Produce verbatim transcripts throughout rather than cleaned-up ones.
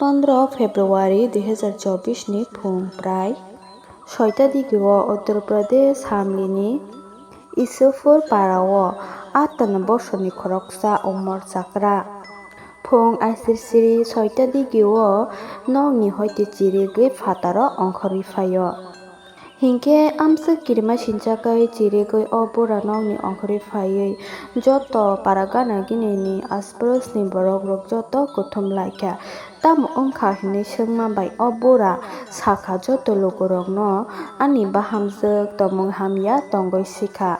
Pondro February dui hazar chobbish ni phung prai soita digio Uttar Pradesh samlini Isupur parao atano bosorni khoroksa Omor Chakra phung aisirsiri soita digio nokni hoite chirigwi phataro ongkhorwi phaio. Hinkhe amswk kirima sinchakhai chirigwi o bura nokni ongkhorwi phaiwi joto paragana ginini asprosni borokrok joto kuthum laikha. Tamo wngkha hinwi swngma bai o bura sakha joto lukurokno ani bahamjwk tongmung hamya tongwi sikha.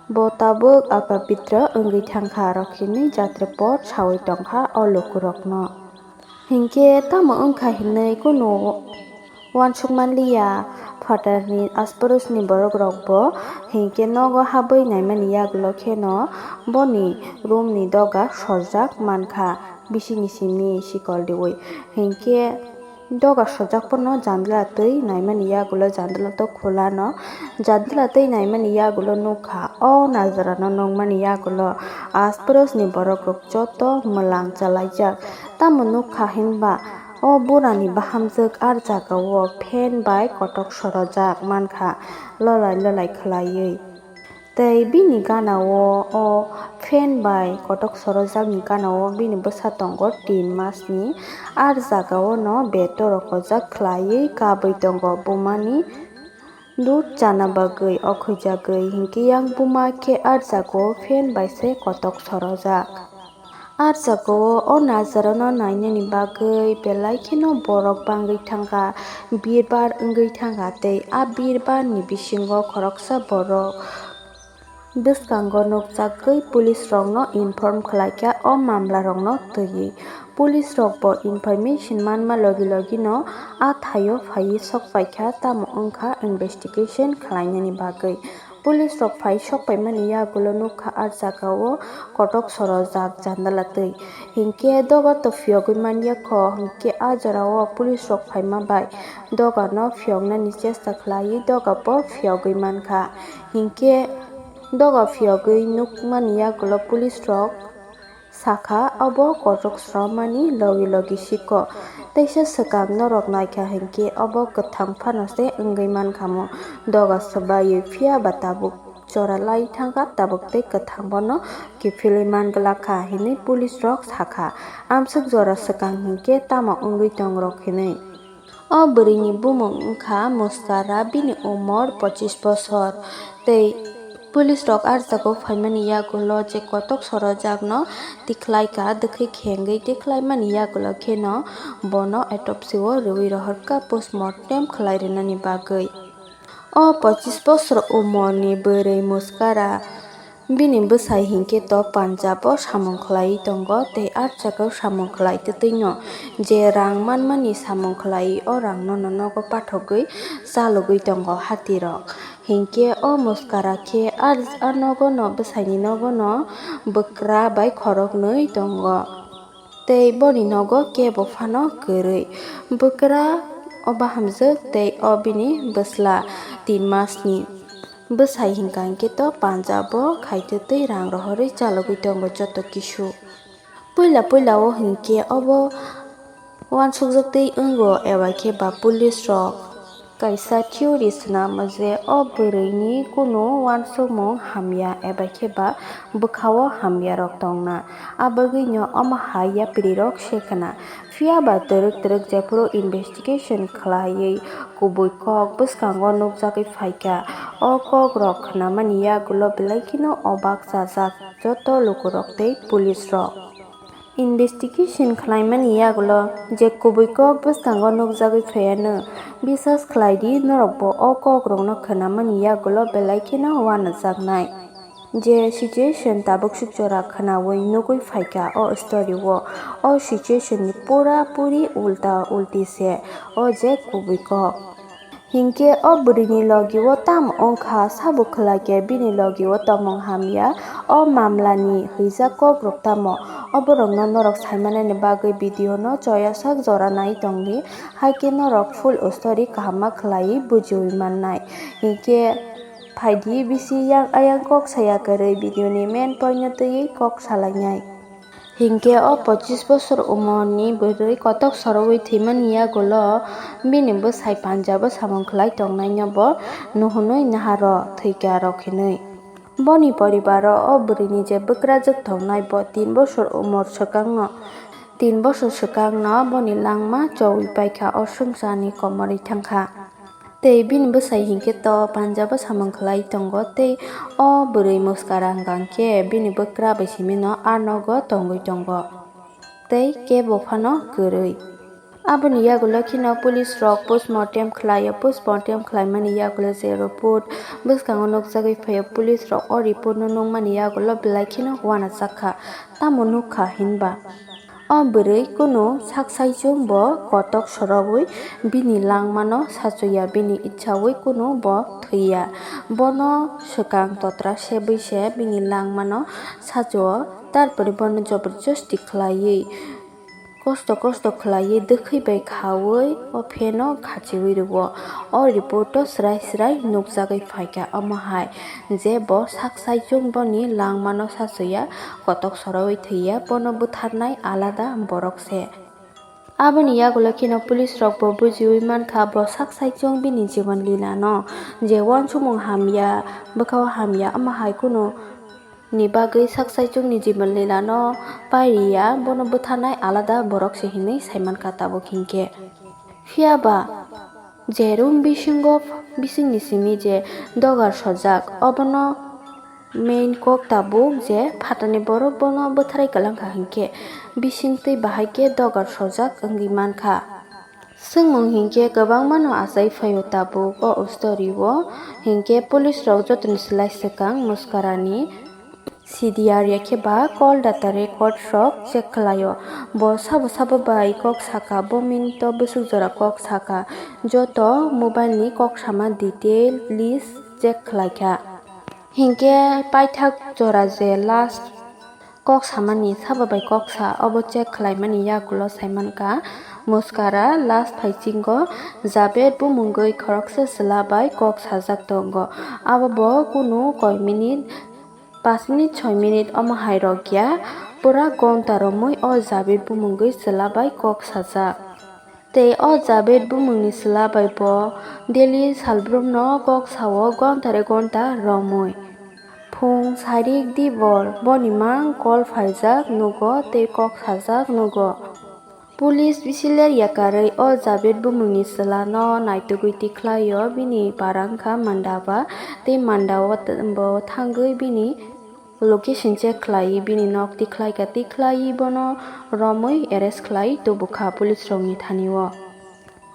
Bo tabuk apabitra wngwi thangkha rok hinwi jatrepot sawi tongkha o lukurokno. Hinkhe tamo wngkha hinwi kunu uansuk manliya phatarni asprosni borokrokbo, hinkhe nogo habwi naimani yagulo kheno boni roomni doga sorjak mankha bisingni simi sikol riwi. Hinkhe doga sorjak pono jandla twi naimani yagulo jandla to khulano, jandla twi naimani yagulo nukha o najarano nukmani yagulo asprosni borokrok joto mwlang chalaijak. Tamo nukha hinba o burani bahamjwk ar jagao fan bai kotok sorojak mankha lolai lolai khwlaiwi. Tei bini ganao o fan bai kotok sorojakni ganao bini bwsa tongo tin masni. Ar jagao no betorok kojak khwlaiwi kabwi tongo bumani dudh chana bagwi okhuijagwi, hinkhe yang buma khe ar jagao fan bai se kotok sorojak. Ar jagao o najarano nainani bagwi belai kheno borok bangwi thangkha, birbar wngwi thangkha tei a birbarni bisingo khoroksa borok bwskango nukjagwi police rokno inform khlaikha o mamlarokno twiwi. Police rokbo information manma logi logino a thaio phaiwi sokpaikha, tamo wngkha investigation khlainani bagwi. Police rok phai sokpaimani yagulo nukha a jagao kotok sorojak jandala twi. Hinkhe doga to phiyogwi manya kho, hinkhe a jorao police rok phaima bai dogano phiyoknani chesta khlaiwi dogabo phiyogwi mankha. Hinkhe doga phiyogwi nukmani yagulo police rok sakha, obo kotok soromani logi logi sikho. Teisa swkang norok naikha hinkhe obo kwthang phano se wngwi mankha mo. Doga swbaiwi phiya ba tabuk jora lai thangkha, tabuk tei kwthang bono kiphilwi man glak kha hinwi police rok sakha. Amswk jora swkang hinkhe tamo wngwi tongrok hinwi. O bwrwini bumung wngkha Muskara, bini umor pochis bosor. Tei police rok a jagao phaimani yagulo je kotok sorojakno tikhlaikha, dwkhwi khengwi tikhlaimani yagulo kheno bono autopsy o rwui rohorkha postmortem khlai rwnani bagwi. O pochis bosor umorni bwrwi Muskara bini bwsai hinkhe to Punjab o samung khlaiwi tongo tei a jagao samung khlai twtwino je rang manmani samung khlaiwi o rangno nogo pathogwi chalogwi tongo hatirok. Hinkhe o Muskara khe a, a nogono bwsaini nogono bwkra bai khoroknwi tongo. Tei boni nogo kebo phano kwrwi. Bwkra o bahamjwk tei o bini bwsla tin masni. Bwsai hinkha hinkhe to Punjab o khaitwtwi rang rohorwi chalogwi tongo joto kisu. Puila puila o hinkhe obo uansukjaktwi wngo eba khe ba police rok. Kaisa theory swnamo je o bwrwini kunu uansukmung hamya eba khe ba bwkha-o hamyarok tongna, a bagwino omo hai yaprirok se khna. Phiya ba twrwk twrwk jephuru investigation khlaiwi kubui kok bwskango nukjagwi phaikha. O kokrok khnamani yagulo belai kheno obak chajak joto lukurok tei police rok. Investigation khlaimani yagulo je kubui kok bwskango nukjagwi phaiyanw, bisas khlaidi norokbo o kokrokno khnamani yagulo belai kheno uanajaknai. Je situation tabuk suk jora khnaui nugui phaikha o story o, o situation ni pura puri ulta ulti se o je kubui kok. Hinkhe o bwrwini logi o tamo wngkha sabo khwlai khe bini logi o tongmung hamya. O mamla ni hwijak kok rok tamo? O borok no norok sai manani bagwi video no choya sak jora nai tong di, hai khe norok full story kaham ma khwlaiwi bujiui mannai. Hinkhe phaidi bisi yang ayang kok saya kwrwi video ni main point no twiwi kok salainai. Hinkhe o pochis bosor umorni bwrwi kotok sorowi thwimani yagulo bini bwsai panjabo samung khlai tongnaino bo nuhunwi naharo thwikarok hinwi. Boni poribaro o bwrwini je bwkrajwk tongnai bo tin bosor umor swkangno, tin bosor swkangno boni langma chowi paikha o swngcharni komorwi thangkha. Tei bini bwsai hinkhe to panjabo samung khlai tongo tei o bwrwi Muskara hwnkha khe bini bwkra bai simino a nogo tongwi tongo tei kebo phano kwrwi. Aboni yagulo kheno police rok postmortem khlaio, postmortem khlaimani yagulo je report bwskango nukjagwi phaio, police rok o report no nukmani yagulo belai kheno uanajak kha, tamo nukha hinba. O bwrwi kunu sak saichung bo kotok sorowi bini langmano sachuya, bini ichawi kunu bo thwiya. Bono swkang totra sebwi se bini langmano sachuo, tarpore bono joborjosti khlaiwi, kosto kosto khlaiwi, dwkhwi bai khaui o pheno khachiui rwo. O report o srai srai nukjagwi phaikha, omo hai je bo sak saichung boni langmano sachuya, kotok sorowi thwiya, bono bwtharnai alada borok se. Aboni yagulo kheno police rok bo bujiui mankha bo sak saichung bini jibon lila no je uansukmung hamya, bwkhao hamya, omo hai kunu ni bagwi sak saichung ni jibon lila no pairiya, bono bwtharnai alada borok se hinwi saimankha tabuk hinkhe. Phiya ba je room bisingo, bisingni simi je dogar sojak, obono main kok tabuk je phatani borok bono bwtharai kwlangkha hinkhe bisingtwi bahai khe dogar sojak wngwi mankha. Swngmung hinkhe kwbangmano achai phaio tabuk o story o, hinkhe police rok jotoni slai swkang Muskarani C D R ya khe ba call data record rok check khlaio. Bo sabo sabo bai kok saka, bo minute o bwswk jora kok saka, joto mobile ni kok sama detail list check khlaikha. Hinkhe paithak jora je last kok samani sabo bai kok sa, obo check khlaimani yagulo saimankha Muskara last phaichingo Javed bumungwi khoroksa chwla bai kok sajak tongo. Abo bo kunu koi minute, paanch minute, choi minute omo hai rok ya, pura gonta romwi o Javed bumungwi chwla bai kok sajak. Tei o Javed bumungni chwla bai bo daily salbrumno kok sao, gonta re gonta romwi. Phung sarik dibor boni mang call phaijak nugo tei kok sajak nugo. Police bisi ler yakarwi o Javed bumungni chwlano naitugwi tikhlaio, bini para wngkha Mandava tei Mandava bo thangwi bini location check khlaiwi bini nok tikhlaikha, tikhlaiwi bono romwi arrest khlai tubukha police rokni thanio.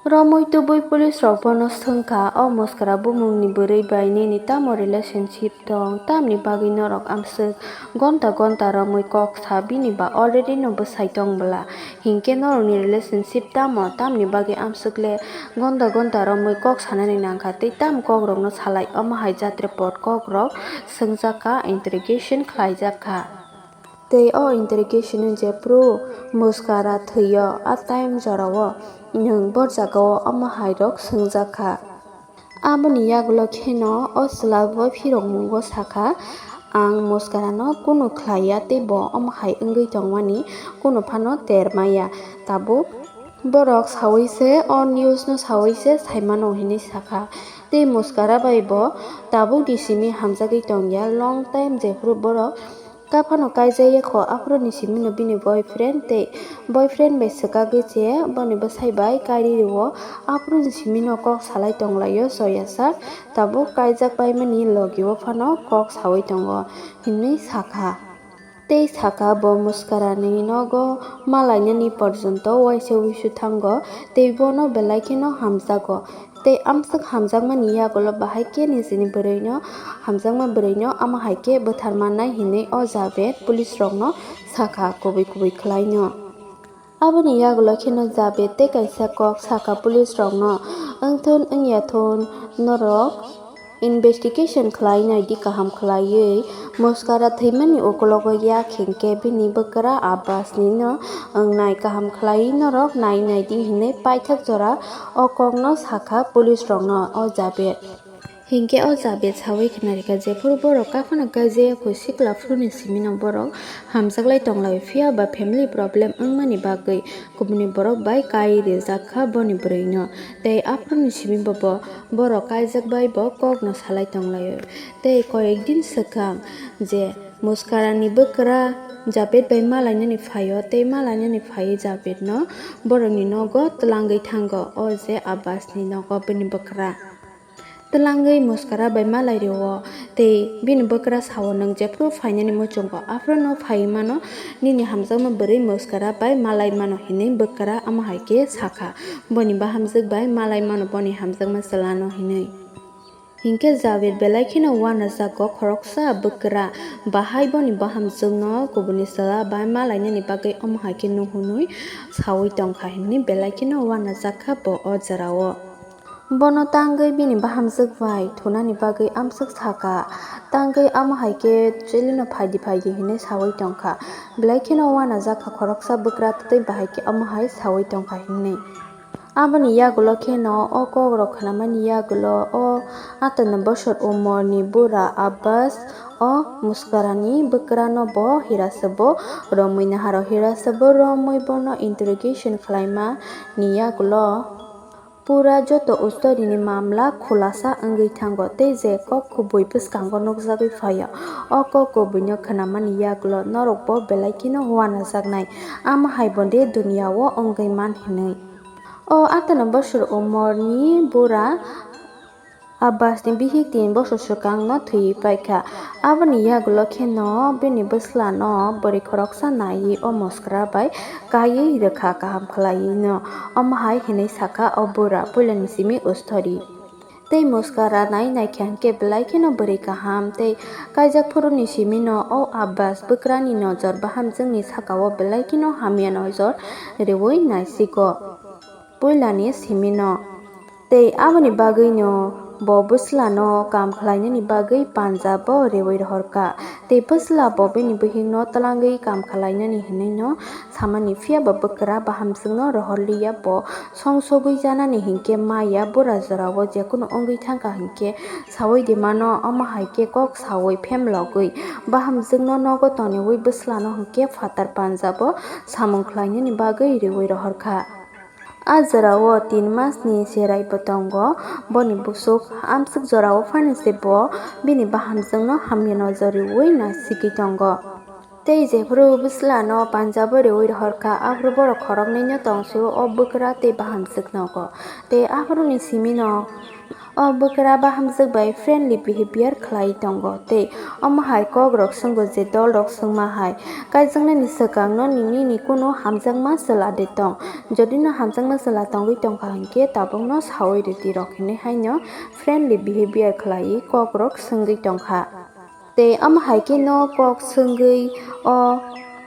Romwi tubui police rok bono swngkha, "O Muskara bumungni bwrwi bai nini tamo relationship tong? Tamni bagwi norok amswk gonta gonta romwi kok sa? Bini ba already no bwsai tong bwla, hinkhe norokni relationship tamo? Tamni bagwi amswk le gonta gonta romwi kok sanani nangkha tei tam kok rokno salai?" Omo hai jatre pot kok rok swngjak kha, interrogation khlaijak kha. Tei o interrogation-o jephru Muskara thwio, a time jorao nwng bor jagao omo hai rok swngjak kha. Aboni yagulo kheno o chwla bo phirokmungo sakha, "Ang Muskarano kunu khlaiya tei bo omo hai wngwi tongmani kunu phano ter maya." Tabuk borok saui se, o news no saui se saimano hinwi sakha. Tei Muskara bai bo tabukni simi hamjagwi tongya, long time jephru borok kaphano kaijak ya kho, aphuru ni simi no bini boyfriend tei boyfriend bai swkagwi se boni bwsai bai kairi rwo, aphuru ni simi no kok salai tonglaio soya sak, tabuk kaijak paimani logi o phano kok saui tongo hinwi sakha. Tei sakha bo Muskarani nogo malainani porjonto waisa wuisu thango tei bono belai kheno hamjago. Tei amswk hamjakmani yagulo bahai khe nijini bwrwino, hamjakma bwrwino omo hai khe bwtharmannai hinwi o Javed police rokno sakha, kubui kubui khlaino. Aboni yagulo kheno Javed tei kaisa kok sakha police rokno, "Wngthun wngya thun, norok investigation khlai naidi kaham khlaiwi, Muskara thwimani ukologo yak hinkhe bini bwkra Abbasnino wngnai, kaham khlaiwi norok nai naidi," hinwi paithak jora o kokno sakha police rokno o Javed. Hinkhe o Javed sawi khna rikha, jephuru borok kaphano kaijaya kho sikla phuruni simino borok hamjaklai tonglaio, phiya ba family problem wngmani bagwi kubuni borok bai kai rijak kha boni bwrwino. Tei aphuruni simi bo bo borok kaijak bai bo kokno salai tonglaio. Tei koyek din swkang je Muskarani bwkra Javed bai malainani phaio, tei malainani phaiwi Javedno borokni nogo twlangwi thango, o je Abbasni nogo bini bwkra. Twlangwi Muskara bai malai rio, tei bini bwkra sao, "Nwng jephuru phainani muchungo, aphuru no phaiwi mano, nini hamjakma bwrwi Muskara bai malai mano," hinwi bwkra amo hai khe sakha, "Boni bahamjwk bai malai mano boni hamjakma chwlano," hinwi. Hinkhe Javed belai kheno uanajago, khoroksa bwkra bahai boni bahamjwkno kubuni chwla bai malainani bagwi omo hai khe nuhunwi sawi tongkha hinwi belai kheno uanajak kha bo o jorao. Bono tangwi bini bahamjwk bai thunani bagwi amswk sakha, tangwi amo hai khe chwlino phaidi phaidi hinwi sawi tongkha. Belai kheno uanajak kha khoroksa bwkra tei bahai khe omo hai sawi tongkha hinwi. Aboni yagulo kheno o kokrok khnamani yagulo o atano bosor umorni bura Abbas o Muskarani bwkrano bo hirasabo romwi naharo, hirasabo romwi bono interrogation khlaimani yagulo pura joto story ni mamla khulasa wngwi thango tei je kok kubui bwskango nukjagwi phaio. O kok kubuino khnamani yagulo norokbo belai kheno uanajaknai, amo hai bonde duniya o wngwi man hinwi. O atano bosor umorni bura Abbasni bihik tin bosor swkangno thwiwi paikha. Aboni yagulo kheno bini bwslano bwrwi khoroksa naiwi o Muskara bai kaiwi rwkha kaham khlaiwino. Omo hai hinwi sakha o bura puilani simi usthori. Tei Muskara nai naikha hinkhe belai kheno bwrwi kaham tei kaijak phuruni simino o Abbas bwkrani nojor bahamjwkni sakao belai kheno hamya nojor rwui naisigo puilani simino. Tei aboni bagwino bo bwslano kam khlainani bagwi Punjab-o rwui rohorkha. Tei bwsla bo bini bihikno twlangwi kam khlainani hinwino samani, phiya ba bwkra bahamjwkno rohorliya, bo songsogwi janani hinkhe maya bura jorao jekunu wngwi thangkha hinkhe saui di mano, omo hai khe kok saui phemlogwi bahamjwkno nogo toniui bwslano hinkhe phatar Punjab-o samung khlainani bagwi rwui rohorkha. A jorao tin masni cherai bo tongo. Boni busuk amswk jorao phano se bo bini bahamjwkno hamya nojor riui naisigwi tongo. Tei jephuru bwslano Punjab-o riui rohorkha, aphuru borok khoroknwino tongsio o bwkra tei bahamjwk nogo. Tei aphuruni simino o bwkra bahamjwk bai friendly behavior khlai tongo tei omo hai kokrok swngo je dolrok swngma hai, "Kaijaknani swkangno nini ni kunu hamjakma chwla de tong? Jodi no hamjakma chwla tongwi tongkha hinkhe tabukno saui rwdi," rok hinwi haino friendly behavior khlaiwi kokrok swngwi tongkha. Tei omo hai khe no kok swngwi o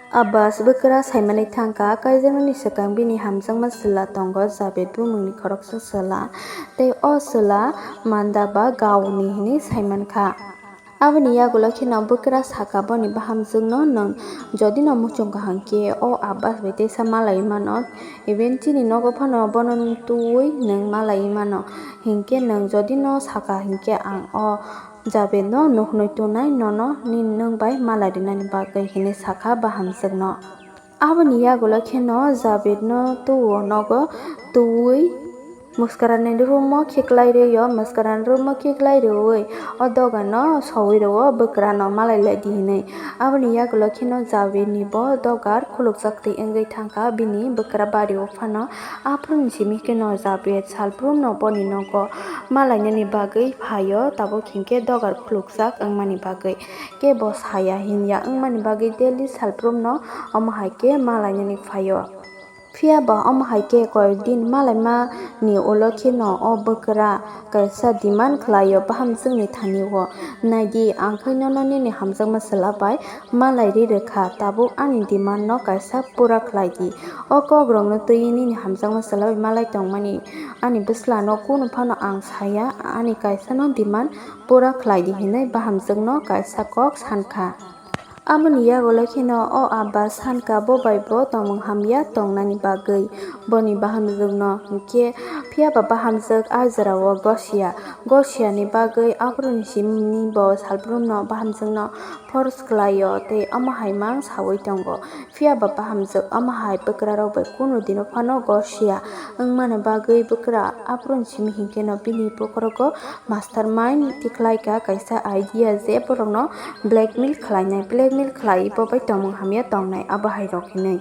Abbas bwkra saimani thangkha, kaijaknani swkang bini hamjakma chwla tongo, Javed bumungni khoroksa chwla. Tei o chwla Manda ba Gauni hinwi saimankha. Aboni yagulo kheno bwkra sakha boni bahamjwkno, "Nwng jodi no muchung kaham khe o Abbas bai teisa malai mano, even chini nogo phano bono twiwi nwng malai mano. Hinkhe nwng jodi no sakha hinkhe ang o Javed no nuhnwi tongnai, nono nini nwng bai malai rinani bagwi," hinwi sakha bahamjwkno. Aboni yagulo kheno Javed no tuo nogo twiwi Muskarani room o khiklai rwio, Muskarani room o khiklai rwui o dogar no saui rwo bwkra no malai lai di hinwi. Aboni yagulo kheno Javed ni bo dogar khulukjak twi wngwi thangkha, bini bwkra bari o phano. Aphuruni simi kheno Javed salbrum no boni nogo malainani bagwi phaio, tabuk hinkhe dogar khulukjak wngmani bagwi. Kebo saya hinya wngmani bagwi daily salbrum no omo hai khe malainani phaio. Phiya ba omo hai khe koyek din malaima ni ulo kheno o bwkra kaisa demand khlaio bahamjwkni thani o, "Nai di, ang khai nono nini hamjakma chwla bai malai ri rwkha, tabuk ani demand no kaisa pura khlai di. O kok rok no twiwi nini hamjakma chwla bai malai tongmani ani bwsla no kunu phano ang saya, ani kaisa no demand pura khlai di," hinwi bahamjwk no kaisa kok sankha. Aboni yagulo kheno o Abbas sankha bo bai bo tongmung hamya tongnani bagwi boni bahamjwk no, hinkhe Phiya ba bahamjwk a jorao gosiya. Gosiyani bagwi aphuruni simi bo salbrumno bahamjwkno force khlaio tei omo hai mang saui tongo. Phiya ba bahamjwk omo hai bwkrarok bai kunu dino phano gosiya wngmani bagwi bwkra aphuruni simi hinkhe no bini bokhorogo mastermind tikhlaika kaisa idea je borokno blackmail khlainai, blackmail khlai bo bai tongmung hamya tongnai abo hai rok hinwi.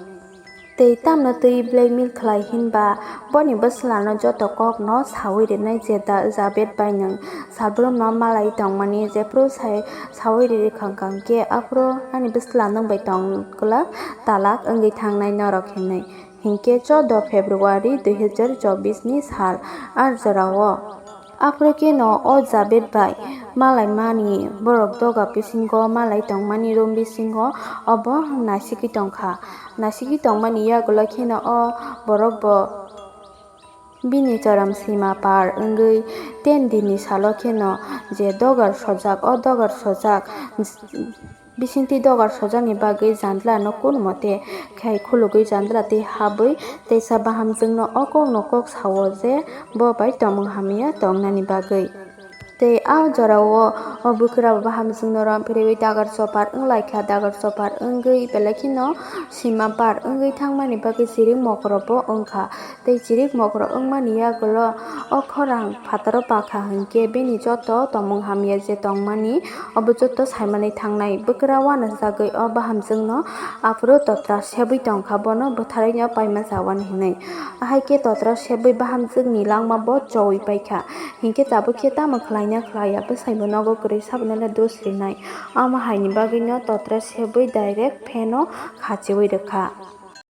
Tei tamno twi blackmail khlai hinba boni bwslano joto kokno saui rinai je da Javed bai nwng salbrumno malai tongmani jephru sai saui riri khang khang khe aphuru ani bwsla nwng bai tong kwlak talak wngwi thangnai norok hinwi. Hinkhe chordo February dui hazar chobbish ni sal ar jorao. Aphuru khe no o Javed bai malaimani borok doga bisingo malai tongmani room bisingo obo naisigwi tongkha. Naisigwi tongmani yagulo kheno o borok bo bini choram sima par wngwi ten dinni salo kheno je dogar sojak, o dogar sojak bisingtwi dogar sojakni bagwi jandla no kunu mote khai khulugwi jandla twi habwi teisa bahamjwkno o kokno kok sao je bo bai tongmung hamya tongnani bagwi. Tei a jorao o bwkra bo bahamjwkno rom phirwi dagar chopar wnglaikha, dagar chopar wngwi belai kheno sima par wngwi thangmani bagwi chirik mokro bo wngkha. Tei chirik mokro wngmani yagulo o khorang phataro pakha hinkhe bini joto tongmung hamya je tongmani obo joto saimani thangnai. Bwkra uanajagwi o bahamjwkno aphuru totra sebwi tongkha, bono bwtharwi no paima chawani hinwi. Ahaikhe totra sebwi bahamjwkni langma bo chowi paikha. Hinkhe tabuk khe tamo khlaina khlaiya, bwsaibo nogo kwrwi sabonale dos rinai. Omo haini bagwino totra sebwi direct fan o khachiwi rwkha.